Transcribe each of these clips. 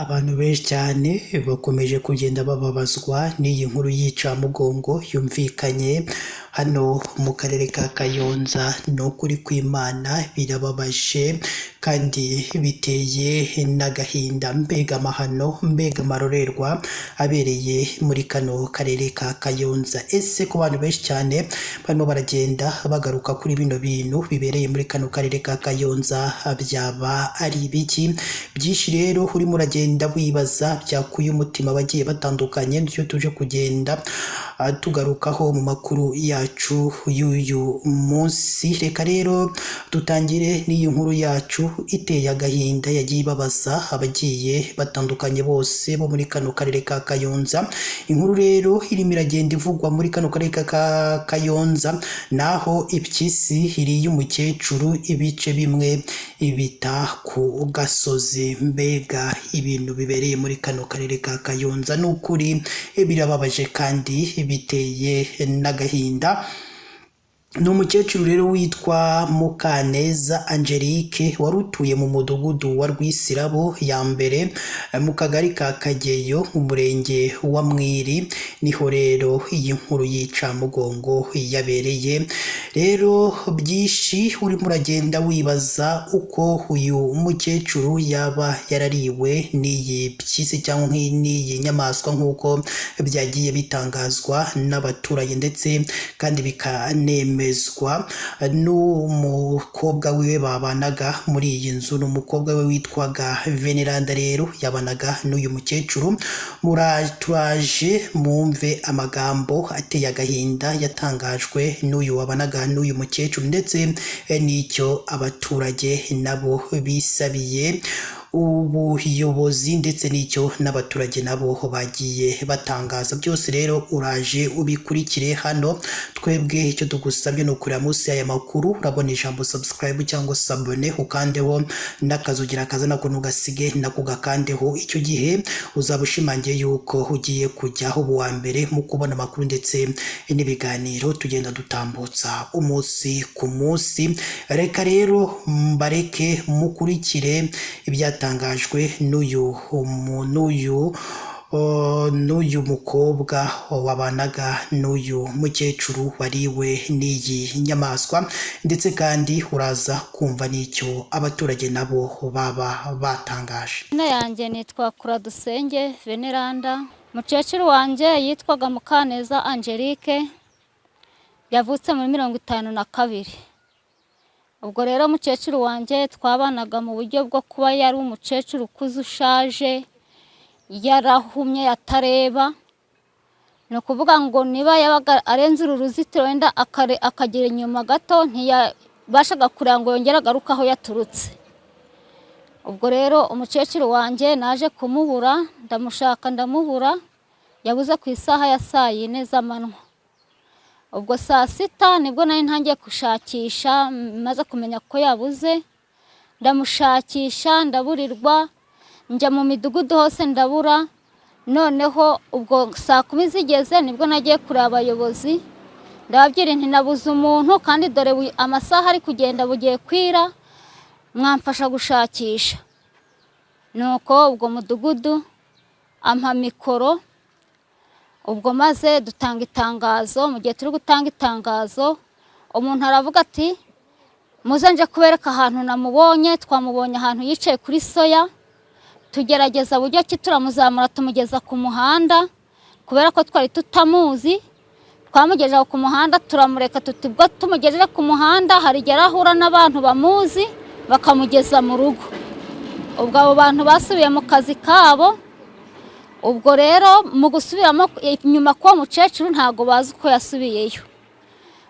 Abantu benshi cyane bakomeje kugenda bababazwa n'iyi nkuru y'incamugongo yumvikanye hano mu karere ka Kayonza. Ni ukuri kw'Imana birababaje kandi biteye n'agahinda, mbega amahano, mbega amarorerwa abereye muri kano karere ka Kayonza. Ese ku bantu benshi cyane barimo baragenda bagaruka kuri bino bintu bibereye muri kano karere ka Kayonza byaba ari ibiki? Byinshi rero urimo uragenda wibaza byakuye umutima abagiye batandukanye, nicyo tuje kugenda tugarukaho mu makuru yacu y'uyu munsi. Reka rero dutangire n'iyi nkuru yacu iteye agahinda yagiye ibabaza abagiye batandukanye bose bo muri kano karere ka Kayonza. Inkuru rero irimo iragenda ivugwa muri kano karere ka Kayonza, naho impyisi iriye umukecuru ibice bimwe ibita ku gasozi. Mbega ibintu bibereye muri kano karere ka Kayonza, ni ukuri birababaje kandi biteye n'agahinda. Ni umukecuru rero witwa Mukaneza Angelique wari utuye mu mudugudu wa Rwisirabo ya mbere mu kagari ka Kageyo mu murenge wa Mwiri, niho rero iyi nkuru y'incamugongo yabereye. Rero byinshi urimo uragenda wibaza uko uyu mukecuru yaba yarariwe n'iyi mpyisi cyangwa n'iyi nyamaswa nk'uko byagiye bitangazwa n'abaturage ndetse kandi bikanemezwa n'umukobwa wiwe babanaga muri iyi nzu. Ni umukobwa we witwaga Veneranda, rero yabanaga n'uyu mukecuru. Turaje mwumve amagambo ateye agahinda yatangajwe n'uyu wabanaga n'uyu mukecuru ndetse n'icyo abaturage nabo bisabiye ubuyobozi ndetse n'icyo n'abaturage nabo bagiye batangaza. Byose rero uraje ubikurikire hano. Twebwe icyo tugusabye ni ukureba munsi y'aya makuru, urabona ijambo subscribe cyangwa s'abonner, ukandeho n'akazugira kaza nako ntugasige nako gakandeho. Icyo gihe uzaba ushimangiye yuko ugiye kujyaho uwa mbere mu kubona amakuru ndetse n'ibiganiro tugenda dutambutsa umunsi ku munsi. Reka rero mbareke mukurikire ibyatangajwe n'uyu mukobwa wabanaga n'uyu mukecuru wariwe n'iyi nyamaswa, ndetse kandi uraza kumva n'icyo abaturage nabo baba batangaje. Izina yanjye nitwa Kuradusenge Veneranda. Mukecuru wanjye yitwaga Mukaneza Angelique, yavutse muri 52. Ubwo rero mukecuru wanjye twabanaga mu buryo bwo kuba yari umukecuru ukuze ushaje, yarahumye atareba. Ni ukuvuga ngo niba yabaga arenze uru ruzitiro wenda akagera inyuma gato, ntiyabashaga kureba ngo yongere agaruke aho yaturutse. Ubwo rero umukecuru wanjye naje kumubura, ndamushaka ndamubura, yabuze ku isaha ya saa yine z'amanywa. Ubwo saa sita nibwo nari ntangiye gushakisha, maze kumenya ko yabuze, ndamushakisha ndaburirwa, njya mu midugudu hose ndabura. Noneho ubwo saa kumi zigeze nibwo nagiye kureba abayobozi, ndababwira nti nabuze umuntu kandi dore amasaha ari kugenda bugiye kwira, mwamfasha gushakisha. Nuko ubwo mudugudu ampa mikoro, ubwo maze dutanga itangazo. Mu gihe turi gutanga itangazo umuntu aravuga ati muze nje kubereka ahantu namubonye. Twamubonye ahantu yicaye kuri soya, tugerageza buryo ki turamuzamura tumugeza ku muhanda, kubera ko twari tutamuzi. Twamugejeje ku muhanda turamureka, tuti ubwo tumugejeje ku muhanda hari igihe ahura n'abantu bamuzi bakamugeza mu rugo. Ubwo abo bantu basubiye mu kazi kabo. Ubwo rero mu gusubiramo inyuma k'uwo mukecuru ntabwo bazi uko yasubiyeyo.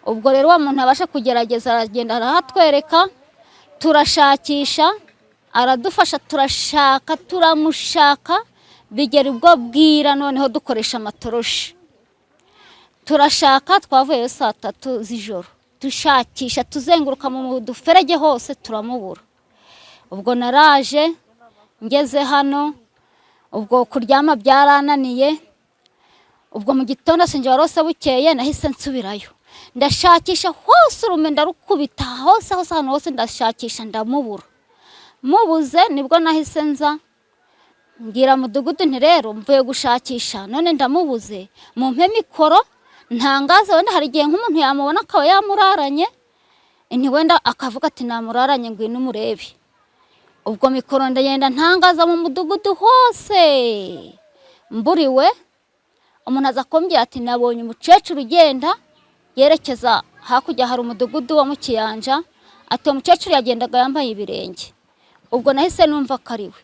Ubwo rero uwo muntu abasha kugerageza aragenda arahatwereka, turashakisha, aradufasha, turashaka, turamushaka, bigera ubwo bwira. Noneho dukoresha amatoroshi turashaka. Twavuyeyo saa tatu z'ijoro dushakisha, tuzenguruka mu duferege hose turamubura. Ubwo naraje ngeze hano, ubwo kuryama byarananiye. Ubwo mu gitondo sinjye warose bukeye, nahise nsubirayo ndashakisha hose, urume ndarukubita hose hose, ahantu hose ndashakisha ndamubura. Mubuze nibwo nahise nza Mbwira mudugudu nti rero mvuye gushakisha none ndamubuze, mumpe mikoro ntangaze, wenda hari igihe nk'umuntu yamubona akaba yamuraranye, nti wenda akavuga ati namuraranye ngwino umurebe. Ubwo mikoro ndagenda ntangaza mu mudugudu hose mburiwe. Umuntu aza kumbwira ati nabonye umukecuru ugenda yerekeza hakurya, hari umudugudu wa Mukiyanja, ati uwo mukecuru yagendaga yambaye ibirenge. Ubwo nahise numva ko ari we.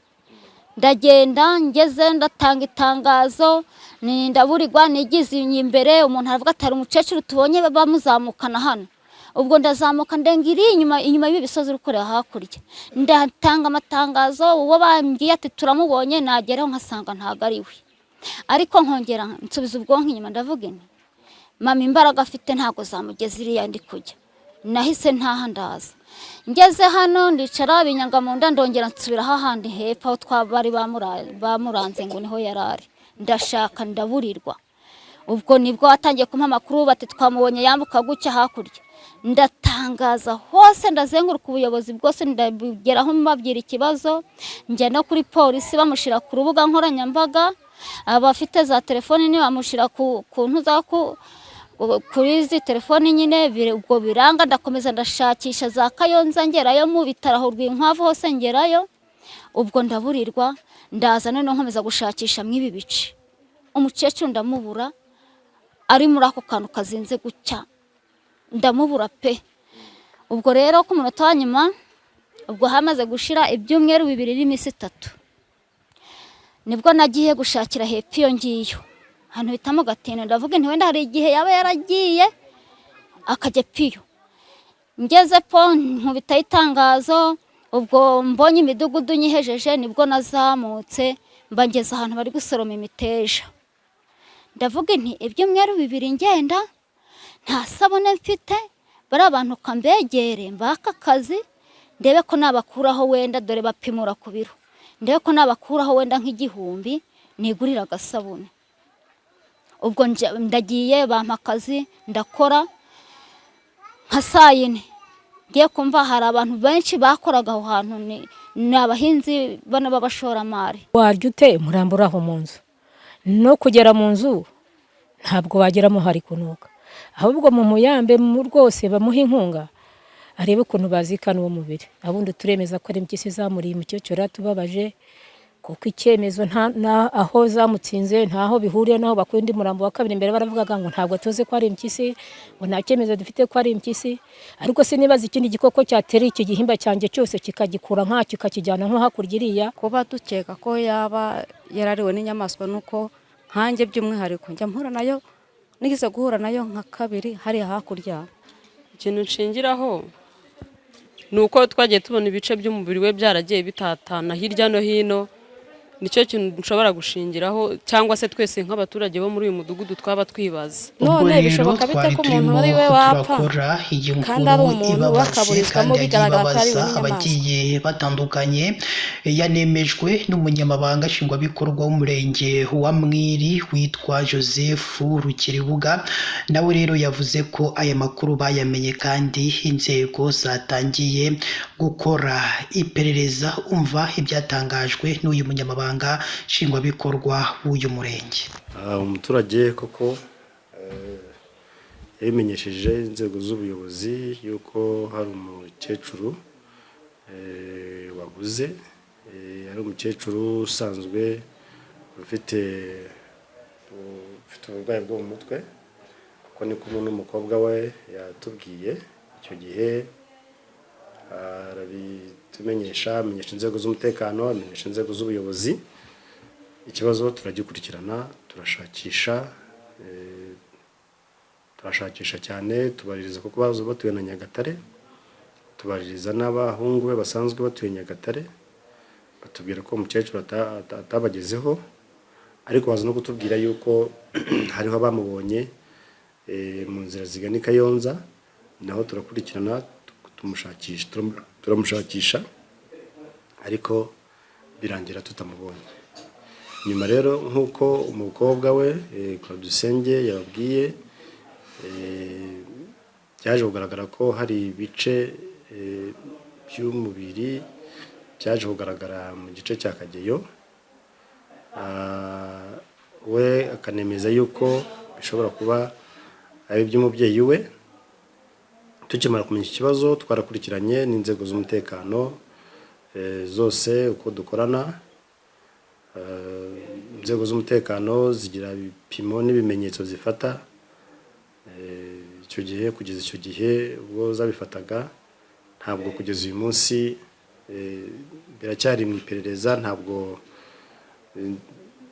Ndagenda ngeze ndatanga itangazo, ndaburirwa nigize imbere, umuntu aravuga ati hari umukecuru tubonye bamuzamukana hano. Ubwo ndazamuka ndenga iri inyuma inyuma y'ibisozi uri kureba hakurya, ndatanga amatangazo, uwo bambwiye ati turamubonye, nageraho nkasanga ntabwo ari we. Ariko nkongera nsubiza ubwonko inyuma, ndavuga nti mama imbaraga afite ntabwo zamugeza iriya ndi kujya. Nahise ntaha ndaza, ngeze hano ndicara binyanga mu nda, ndongera nsubira hahandi hepfo aho twabari bamuranze ngo niho yarari, ndashaka ndaburirwa. Ubwo nibwo watangiye kumpa amakuru bati twamubonye yambuka gutya hakurya. Ndatangaza hose, ndazenguruka ubuyobozi bwose, ndabugeraho mbabwira ikibazo, njya no kuri polisi bamushyira ku rubuga nkoranyambaga, abafite za telefoni ni bamushyira ku ntuza kuri izi telefoni nyine, ubwo biranga. Ndakomeza ndashakisha za Kayonza, ngerayo mu bitaro aho Rwinkwavu hose ngerayo, ubwo ndaburirwa. Ndaza noneho nkomeza gushakisha mw'ibi bice, umukecuru ndamubura, ari muri ako kantu kazinze gutya, ndamubura pe. Ubwo rero ku munota wa nyuma, ubwo hamaze gushira ibyumweru 2 n'iminsi 3, nibwo nagiye gushakira hepfo iyo ngiyo ahantu bita mu Gatino. Ndavuga nti wenda hari igihe yaba yaragiye akajya piyo. Ngeze po nkubita itangazo, ubwo mbonye imidugudu nyihejeje, nibwo nazamutse mba ngeze ahantu bari gusoroma imiteja. Ndavuga nti ibyumweru 2 ngenda nta sabune mfite, bari abantu kambegere mbaka akazi, ndebe ko nabakuraho wenda, dore bapimura ku biro, ndebe ko nabakuraho wenda nk'igihumbi nigurira agasabune. Ubwo ndagiye bampa akazi ndakora nka saa 4, ngiye kumva hari abantu benshi bakoraga aho hantu, ni abahinzi bano b'abashoramari. Warya ute murambura aho mu nzu, no kugera mu nzu ntabwo wageramo hari kunuka, ahubwo mu muyambe rwose bamuha inkunga arebe ukuntu bazikana uwo mubiri. Abundi turemeza ko ari impyisi zamuriye umukecuru yaratubabaje, kuko icyemezo nta aho zamutsinze ntaho bihuriye naho bakuye undi murambo wa kabiri. Imbere baravugaga ngo ntabwo tuzi ko ari impyisi, ngo nta cyemezo dufite ko ari impyisi, ariko sinibaza ikindi gikoko cyatera iki gihimba cyanjye cyose kikagikura nka kikakijyana nko hakurya iriya. Kuba dukeka ko yaba yarariwe n'inyamaswa nuko nkanjye by'umwihariko njya mpura nayo, nigeze guhura nayo nka kabiri hariya hakurya. Ikintu nshingiraho ni uko twagiye tubona ibice by'umubiri we byaragiye bitatana hirya no hino, nicyo kintu nshobora gushingiraho, cyangwa se twese nk'abaturage bo muri uyu mudugudu twaba twibaza. None bishoboka bite ko umuntu ari we wapfa kandi ari umuntu wakaburizwamo bigaragara ko ari we n'inyamaswa? Abagiye batandukanye yanemejwe n'umunyamabanga nshingwabikorwa w'umurenge wa Mwiri witwa Joseph Rukiribuga, nawe rero yavuze ko aya makuru bayamenye kandi inzego zatangiye gukora iperereza. Umva ibyatangajwe n'uyu munyamabanga nshingwabikorwa w'uyu murenge. Umuturage koko yabimenyesheje inzego z'ubuyobozi yuko hari umukecuru wabuze, ari umukecuru usanzwe ufite uburwayi bwo mu mutwe, kuko ni kumwe n'umukobwa we yatubwiye. Icyo gihe arabitumenyesha, amenyesha inzego z'umutekano, amenyesha inzego z'ubuyobozi. Ikibazo turagikurikirana, turashakisha cyane, tubaririza kuko bazo batuye na Nyagatare, tubaririza n'abahungu be basanzwe batuye Nyagatare, batubwira ko umukecuru atabagezeho, ariko baza no kutubwira yuko hariho abamubonye mu nzira zigana i Kayonza, naho turakurikirana turamushakisha, ariko birangira tutamubonye. Nyuma rero nk'uko umukobwa we Claudusenge yababwiye, byaje kugaragara ko hari ibice by'umubiri byaje kugaragara mu gice cya Kageyo. we akanemeza yuko bishobora kuba ari iby'umubyeyi we. Tukimara kumenya iki kibazo twarakurikiranye n'inzego z'umutekano zose uko dukorana. Inzego z'umutekano zigira ibipimo n'ibimenyetso zifata. Icyo gihe kugeza icyo gihe ubwo zabifataga, ntabwo kugeza uyu munsi biracyari mu iperereza, ntabwo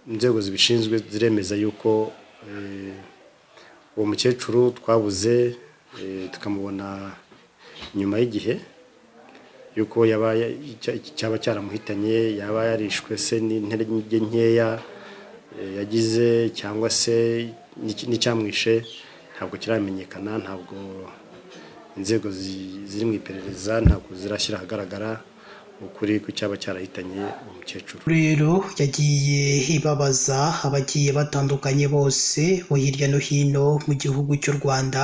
inzego zibishinzwe ziremeza yuko uwo mukecuru twabuze tukamubona nyuma y'igihe yuko yaba cyaba cyaramuhitanye, yaba yarishwe se n'intege nkeya yagize cyangwa se n'icyamwishe, ntabwo kiramenyekana, ntabwo inzego ziri mu iperereza ntabwo zirashyira ahagaragara ukuri ku cyaba cyarahitanye uwo mukecuru. Rero yagiye ibabaza abagiye batandukanye bose bo hirya no hino mu gihugu cy'u Rwanda,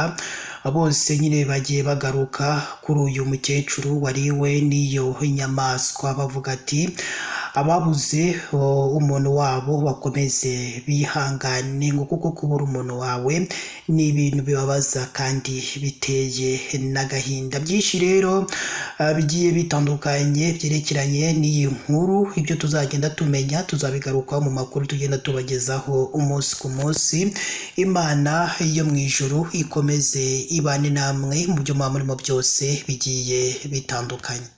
bose nyine bagiye bagaruka kuri uyu mukecuru wariwe n'iyo nyamaswa, bavuga ati ababuze umuntu wabo bakomeze bihangane, ngo kuko kubura umuntu wawe ni ibintu bibabaza kandi biteye n'agahinda. Byinshi rero bigiye bitandukanye byerekeranye n'iyi nkuru, ibyo tuzagenda tumenya tuzabigarukaho mu makuru tugenda tubagezaho umunsi ku munsi. Imana yo mu ijuru ikomeze ibane namwe mu byo muba murimo byose bigiye bitandukanye.